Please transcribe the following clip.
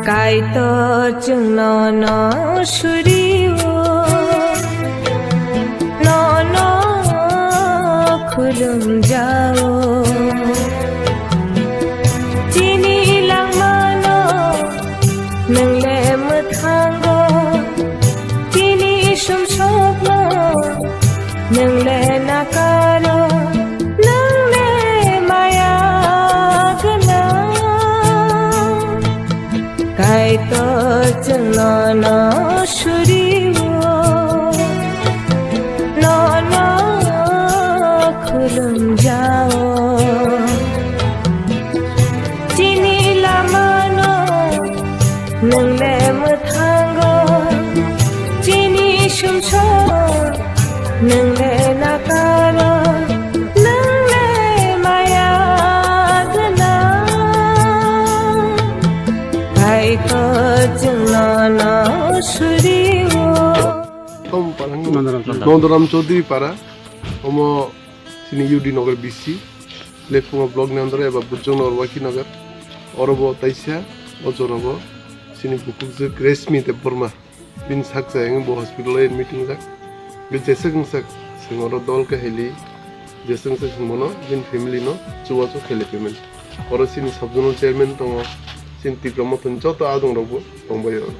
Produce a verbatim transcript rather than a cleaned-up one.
Kaitor chwngno no surio, nono khulumjao. Chini langmano nwng le mwthango, chini sumsokno nwng le nakaro, nwng le maya gwnang. Kaitor chwngno no surio, nono khulumjao. Chini lamano nwng le mwthango, chini sumsok nwng le nakaro, nwng le maya gwnang. Kaitor chwngno no surio. Nondoram Chaudhary para, omo chini U D Nagar B C, Lephungo block ni under eba Bujong Nagar, Waki Nagar. Oro bo taisa, o jora bo chini bukhukjwk Reshmi Debbarma. Bini saksa wngwi bo hospital o admit wngjak. Bo jeswk wngsak, chwng oro dol khe hili, jeswk wngsak chwng bono, bini family no chubachu khailai phaimani. Oro chini sub zonal chairman tongo, chini Tipra Mothani joto adong rok bo tongbai o.